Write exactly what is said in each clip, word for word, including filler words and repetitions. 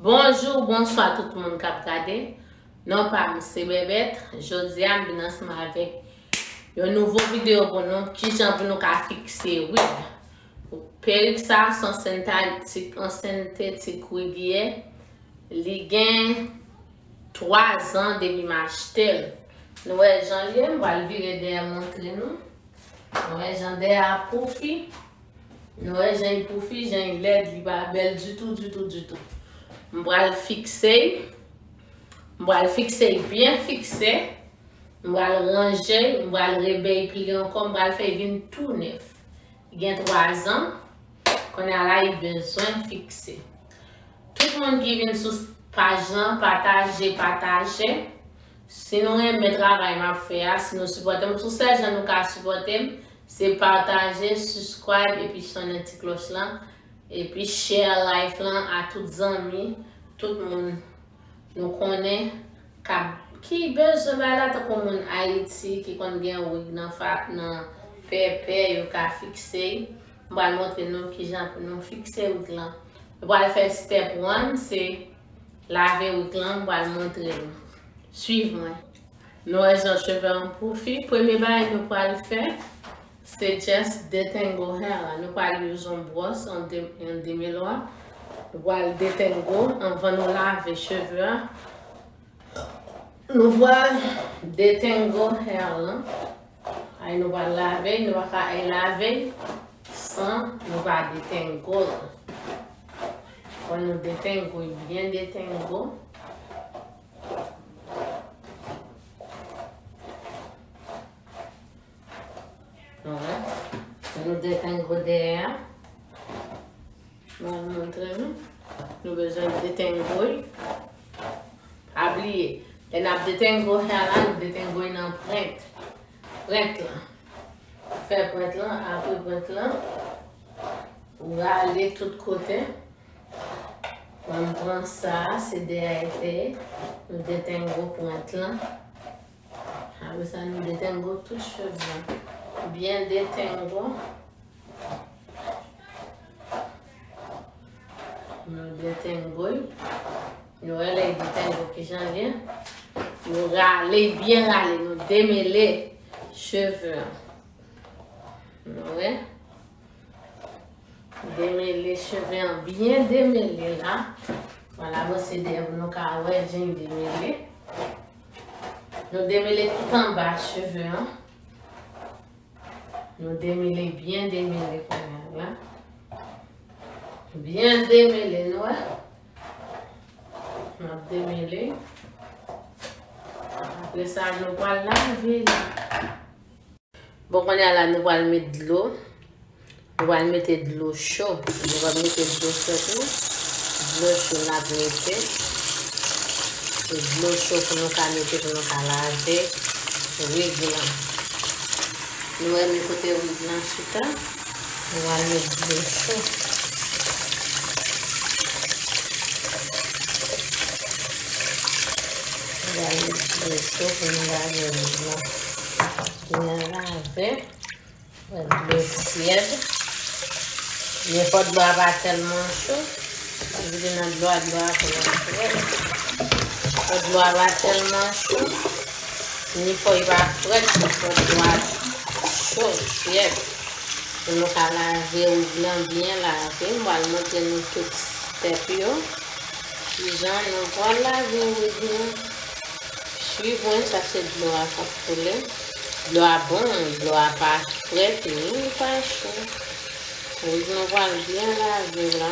Bonjou, bonswa tout moun k ap gade. Non pa m se Bèbèt. Jodi a m vin ansanm avèk yon nouvo videyo pou nou, kijan pou nou ka fikse wig. Perik sa se yon sentetik, yon sentetik wig ye. Li gen twa zan depi m achte l. Nou wè jan l ye, m pral vire dèyè montre nou. Nou wè jan dèyè a poufi. Nou wè jan li poufi, jan li lèd, li pa bèl ditou, ditou, ditou. M pral fikse l. M pral fikse l byen fikse. M pral ranje l, m pral rebèy pli ankò, m pral fè l vin tou nèf. Li gen twa zan. Kounye a la, li bezwen fikse. Tout moun ki vin sou paj lan, pataje, pataje. Si nou renmen travay m ap fè a, si nou sipòte m, sou sèl jan nou ka sipòte m, se pataje, subscribe, epi sonnen ti klòch lan, epi share live lan a tout zanmi, tout moun nou konnen k ap, ki bezwen bagay la, tankou moun Ayiti ki konn gen wig nan fa, nan pèpè, yo ka fikse l. M pral montre nou kijan pou nou fikse wig lan. Nou pral fè step one, se lave wig lan, m pral montre nou. Swiv mwen. Nou wè jan cheve an poufi. Premye bagay nou pral fè, se just detangle hair la. Nou pral use yon bwòs, yon de-, yon demeloir. Nou pral detangle anvan nou lave cheve a. Nou pral detangle hair lan. Ay, nou pral lave, nou pa ka ay lave san nou pa detangle. Fò nou detangle, byen detangle. Nou wè? Lè nou detangle dèyè a, mwen montre nou. Nou bezwen detangle. Pa bliye, lè n ap detangle hair la, nou detangle nan pwent. Pwent lan. Fè pwent lan, apre pwent lan, ou rale tout kote. Mwen m pran sa, se dèyè ete, nou detangle pwent lan. Apre sa, nou detangle tout cheve lan. Byen detangle. Nou detangle. Nou wè lè detangle kijan l ye. Nou rale, byen rale, nou demele cheve an. Nou wè. Demele cheve an, byen demele la. Vwala, mwen se dèyè pou nou ka wè jan l demele. Nou demele tout anba cheve an. Nou demele, byen demele kounye a la. Byen demele, nou wè. N ap demele. Apre sa, nou pral lave li. Bon, kounye a la, nou pral met dlo. Nou pral mete dlo cho. Nou pral mete dlo frèt, non. Dlo cho n ap mete. Se dlo cho pou nou ka mete, pou nou ka lave wig lan. Nou wè men kote wig lan chita. Nou pral met dlo cho. Nou pral met dlo cho pou nou lave wig lan. Byen lave. Dlo tyèd. Men fò dlo a pa tèlman cho. Vide nan dlo a, dlo a fò l tyèd. Fò dlo a pa tèlman cho. Ni fò l pa frèt, men fò dlo a cho, tyèd. Pou nou ka lave wig lan byen lave. M pral montre nou tout step yo. Kijan nou pral lave wig nou? Swiv mwen, sa se dlo a k ap koule. Dlo a bon, dlo a pa frèt, ni li pa cho. Wig nou pral byen lave la.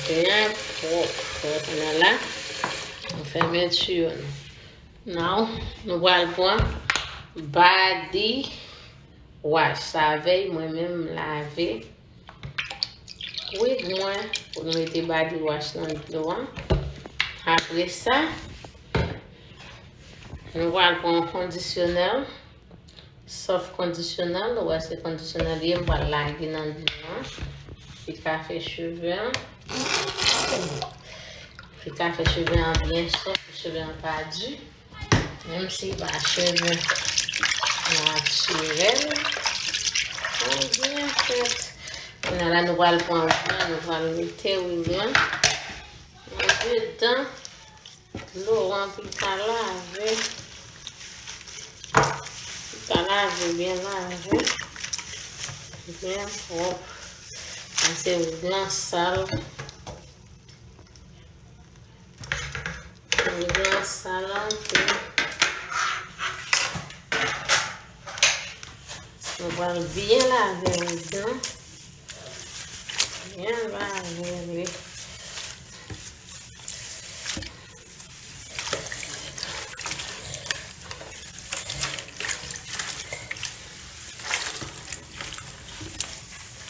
Byen pwòp, pwòp. Kounye a la, nou fèmen tiyo nou. Now, nou pral pran body wash. Sa vèy mwen menm m lave wig mwen pou nou mete body wash nan dlo a. Apre sa, nou pral pran yon kondisyonè, soft kondisyonè, nou wè se kondisyonè li ye, m pral lage nan dlo a. Li ka fè cheve an, li ka fè cheve an byen soft, cheve an pa di. Menm si pa cheve natirèl, an byen fèt. Kounye a la, nou pral pran wig lan, nou pral mete wig lan. Tan dlo an pou l ka lave. Pou l ka lave, byen lave. Byen pwòp. Pase wig lan sal. Wig lan sal anpil. Nou pral byen lave wig lan. Byen lave li.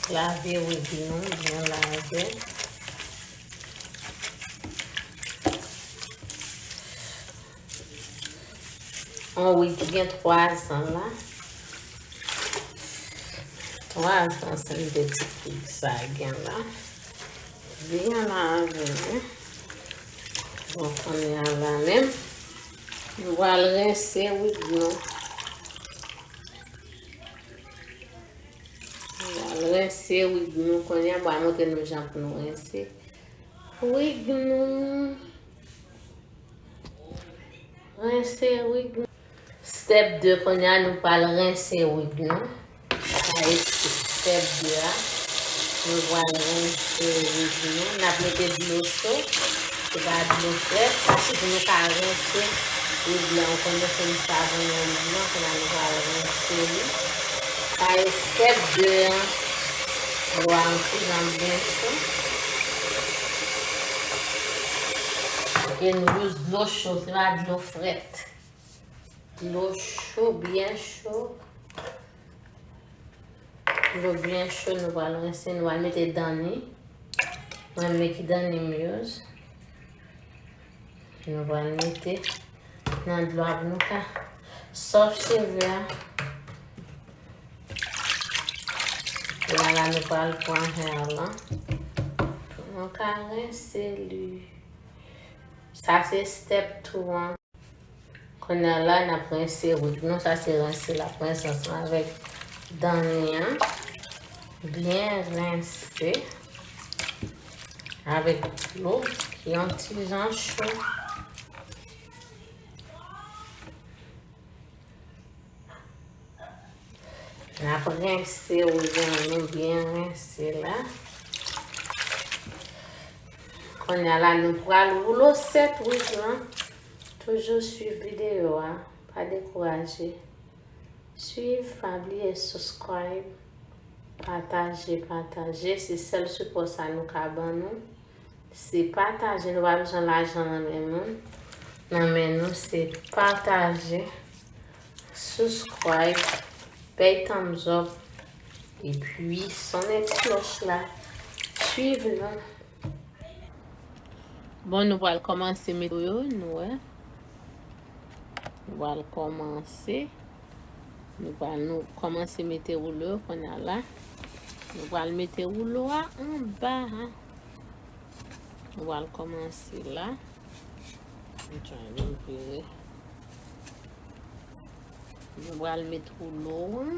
Lave wig nou, byen lave. Yon wig ki gen twa zan la. Twa zan, se yon de ti wig sa gen la. Byen lave, wi. Bon, kounye a la menm, nou pral rense wig nou. Nou pral rense wig nou kounye a, m pral montre nou jan pou nou rense wig nou. Rense wig nou. Step de, kounye a nou pral rense wig nou. Sa e step de a. Nou pral rense wig nou. N ap mete dlo cho. Se pa dlo frèt. Sa se pou nou ka rense wig lan. Ou konnen se m savon nan wig lan. Kounye a nou pral rense li. Sa e step de an. Dlo a yon ti jan byen cho. E nou jis dlo cho, se pa dlo frèt. Dlo cho, byen cho. Dlo byen cho, nou pral rense, nou pral mete danni. Mwen menm ki danni m use. Nou pral mete nan dlo a pou nou ka sòf cheve a. Kounye a la nou pral pran hair lan. Pou nou ka rense li. Sa se step two an. Kounye a la, n ap rense wig nou. Sa se rense l ap rense ansanm avèk danni an. Byen rense avèk dlo ki yon ti jan cho. N ap rense wig lan, nou byen rense la. Kounye a la, nou pral woulo sèt wig lan. Toujou swiv videyo a, pa dekouraje. Swiv, pa bliye subscribe, pataje, pataje. Se sèl sipò sa nou ka ban nou. Se pataje, nou pa bezwen lajan nan men moun. Nan men nou, se pataje, subscribe, bay thumbs up, epi sonnen ti klòch la. Swiv nou. Bon, nou pral kòmanse mete yo, nou wè. Nou pral kòmanse. Nou pral nou kòmanse mete woulo yo kounye a la. Nou pral mete woulo a anba a. Nou pral kòmanse la. Nou try vin vire. Nou pral met woulo an.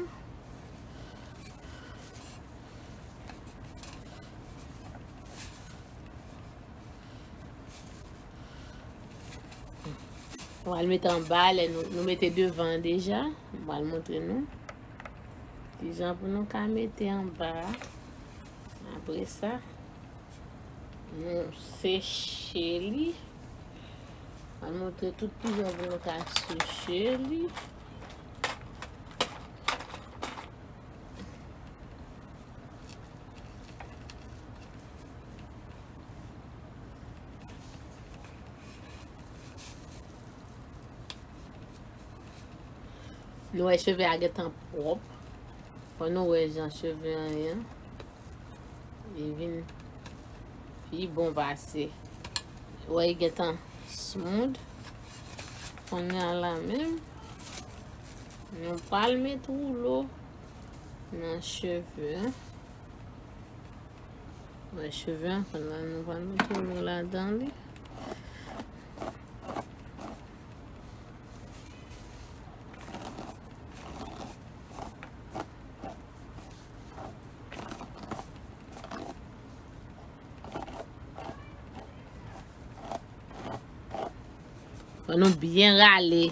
Nou pral met anba, lè nou, nou mete devan an deja. M pral montre nou kijan pou nou ka mete anba a. Apre sa, nou seche li. Mwen montre tout kijan pou nou ka seche li. Nou wè cheve a gentan pwòp. Fò nou wè jan cheve an ye. Li vin pi bon pase. Wè, li gentan smooth. Kounye a la menm, nou pral met woulo nan cheve an. Wè, cheve an, kounye a nou pral met woulo ladan li. Nou byen rale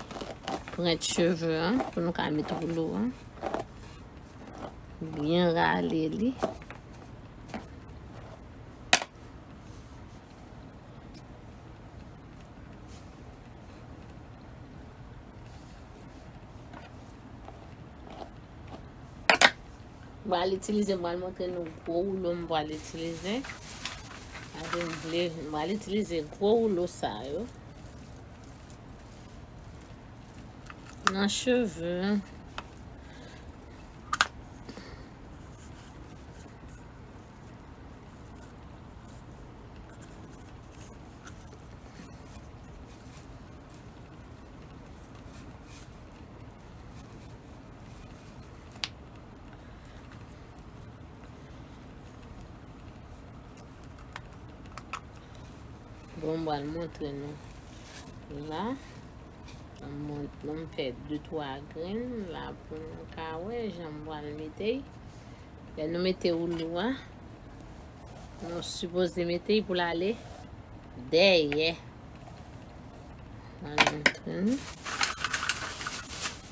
pwent cheve an pou nou ka met woulo an. Byen rale li. M pral itilize, m pral montre nou gwo woulo m pral itilize. Paske m vle, m pral itilize gwo woulo sa yo. Nan cheve. Bon, m pral montre nou la. M mont-, m fè de twa grenn la pou nou ka wè jan m pral mete. Lè nou mete woulo a, nou sipoze mete pou l ale dèyè. Mwen montre nou.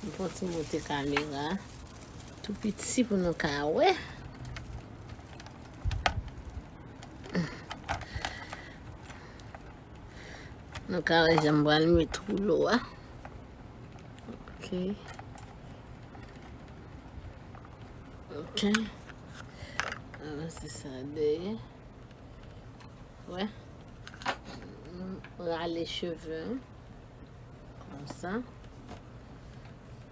M fè yon ti monte kamera tou piti pou nou ka wè. Nou ka wè jan m pral met woulo a. Ok. Ok. Avanse sa dèyè. Wè. Rale cheve an. Konsa.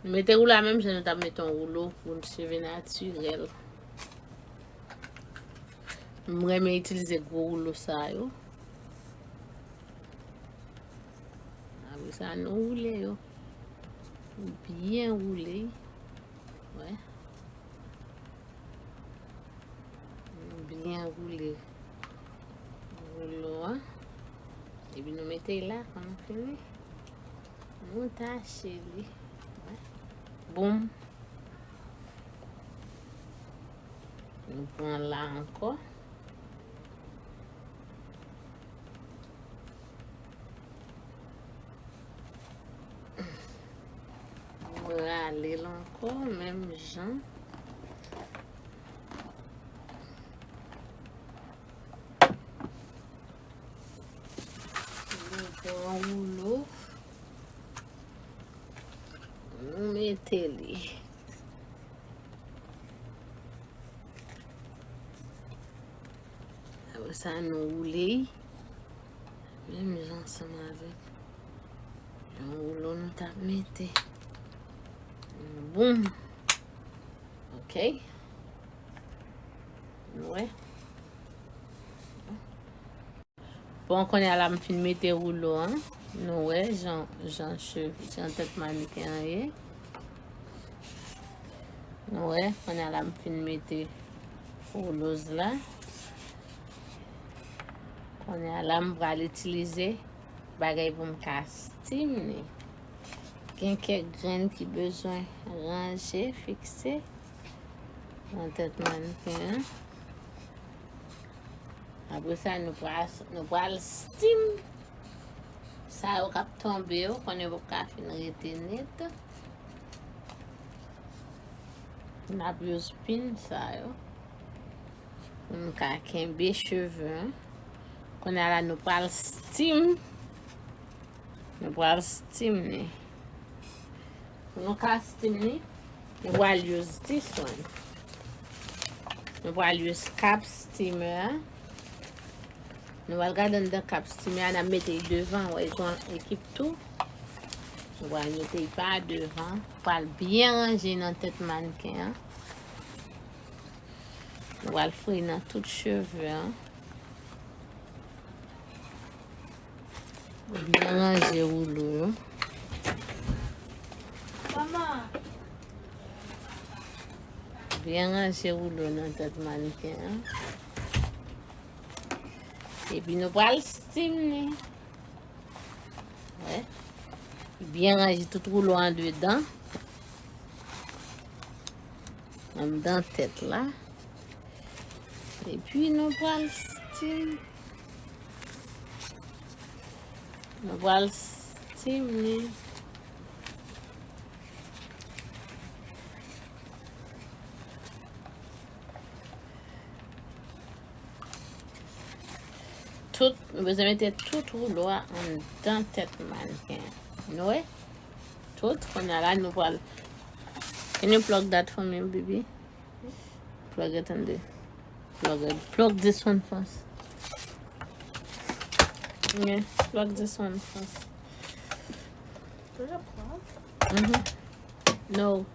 Nou mete woulo a menm jan nou t ap mete yon woulo pou cheve natirèl. M renmen itilize gwo woulo sa yo. Apre sa, nou woule yo. Byen woule. Wè. Byen woule woulo a. Epi nou mete l la, kan nou fini, nou tache li. Wè. Boum. Nou pran la ankò. Nou rale l ankò, menm jan. Nou pran woulo. Nou mete li. Apre sa, nou woule l. Menm jan ansanm avèk yon woulo nou t ap mete. Boum. Ok. Nou wè. Bon, kounye a la m fin mete woulo an. Nou wè jan, jan cheve, jan tèt manniken an ye. Nou wè, kounye a la m fin mete wouloz la. Kounye a la m pral itilize bagay pou m ka steam li. Gen kèk grenn ki bezwen ranje, fikse nan tèt manniken an. Apre sa, nou pral, nou pral steam sa yo k ap tonbe yo, konnen yo p ap ka fin rete nèt. N ap use pin sa yo pou n ka kenbe cheve an. Kounye a la, nou pral steam. Nou pral steam li. Pou nou ka steam li, nou pral use this one. Nou pral use cap steamer a. Nou pral gade anndan cap steamer a, n ap mete l devan, wè, yon ekip tou. Nou pral mete l pa devan. Pral byen ranje nan tèt manniken an. Nou pral fri nan tout cheve an. Byen ranje woulo yo. Byen ranje woulo nan tèt manniken an. Epi nou pral steam li. Wè. Byen ranje tout woulo andedan. Anndan tèt la. Epi nou pral steam. Nou pral s-, Steam li. Tout, nou bezwen mete tout woulo a anndan tèt mannken an. Nou wè? Tout, kounye a la, nou pral. Can you plug that for me, baby? Plug it in there. Plug it. Plug this one first. Yeah, plug this one first. There's a plug? Mm-hmm. No.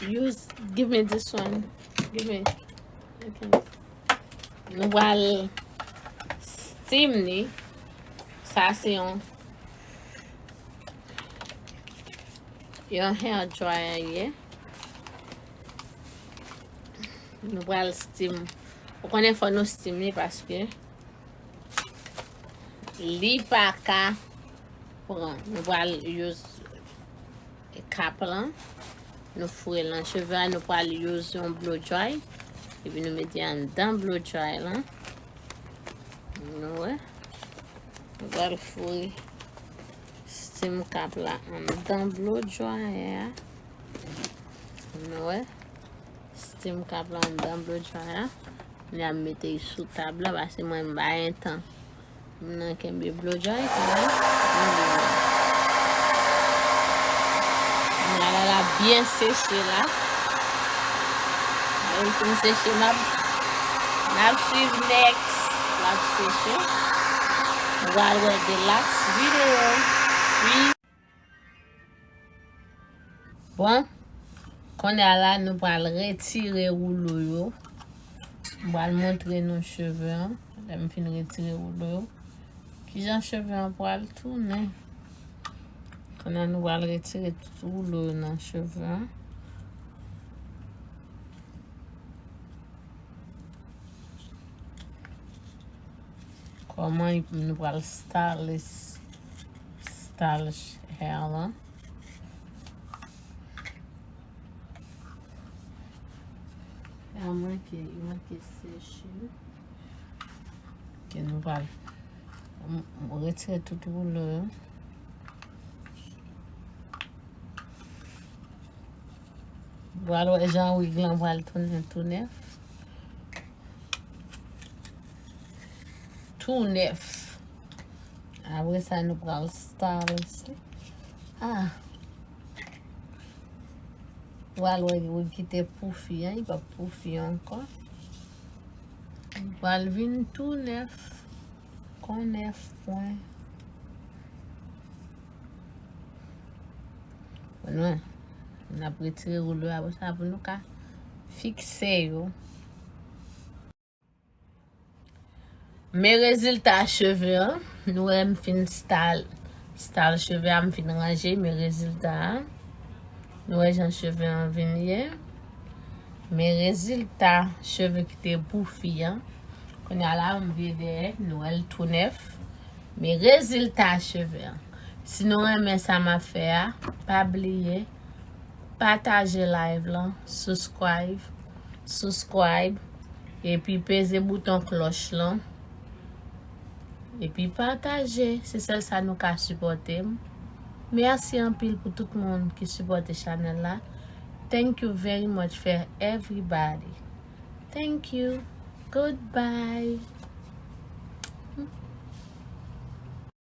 Use, give me this one. Give me. Okay. Nou pral steam ni. Sa se yon, yon hair dryer ye. Nou pral steam. Ou konnen fò nou steam li paske li pa ka pran. Nou pral use kap lan. Nou foure l nan cheve a, nou pral use yon blow dry. Epi nou mete anndan blow dry lan. Nou wè. Nou pral foure steam kap la anndan blow dryer a. Nou wè. Steam kap la anndan blow dryer a. Kounye a m mete l sou tab la, paske mwen m pa gen tan. M nan kenbe blow dry, kounye a, m vini. Kounye a la, l ap byen seche la. Lè l fin seche, n ap, n ap swiv next. L ap seche. Nou pral wè the last video. Swiv. Bon, kounye a la, nou pral retire woulo yo. M pral montre nou cheve an. Lè m fin retire woulo yo, kijan cheve an pral tounen. Kounye a, nou pral retire tout woulo yo nan cheve an. Kòman nou pral style, style hair lan. A manke, li manke seche. Ke nou pral, m, m retire tout woulo yo. Pral wè jan wig lan pral tounen tou nèf. Tou nèf. Apre sa, nou pral style li. Ah. Pral wè wig ki te poufi an, li p ap poufi ankò. Li pral vin tou nèf. Kon nèf pwen. Bon, nou, n ap retire woulo apre sa pou nou ka fikse yo. Men rezilta cheve an, nou wè m fin style, style cheve a, m fin ranje, men rezilta a. Nou wè jan cheve an vin ye. Men rezilta cheve ki te poufi an. Kounye a la, m vire dèyè, nou wè l tou nèf. Men rezilta cheve an. Si nou renmen sa m ap fè a, pa bliye pataje live lan, subscribe, subscribe, epi peze bouton klòch lan. Epi pataje, se sèl sa nou ka sipòte m. Mèsi anpil pou tout moun ki sipòte chanèl la. Thank you very much for everybody. Thank you. Goodbye.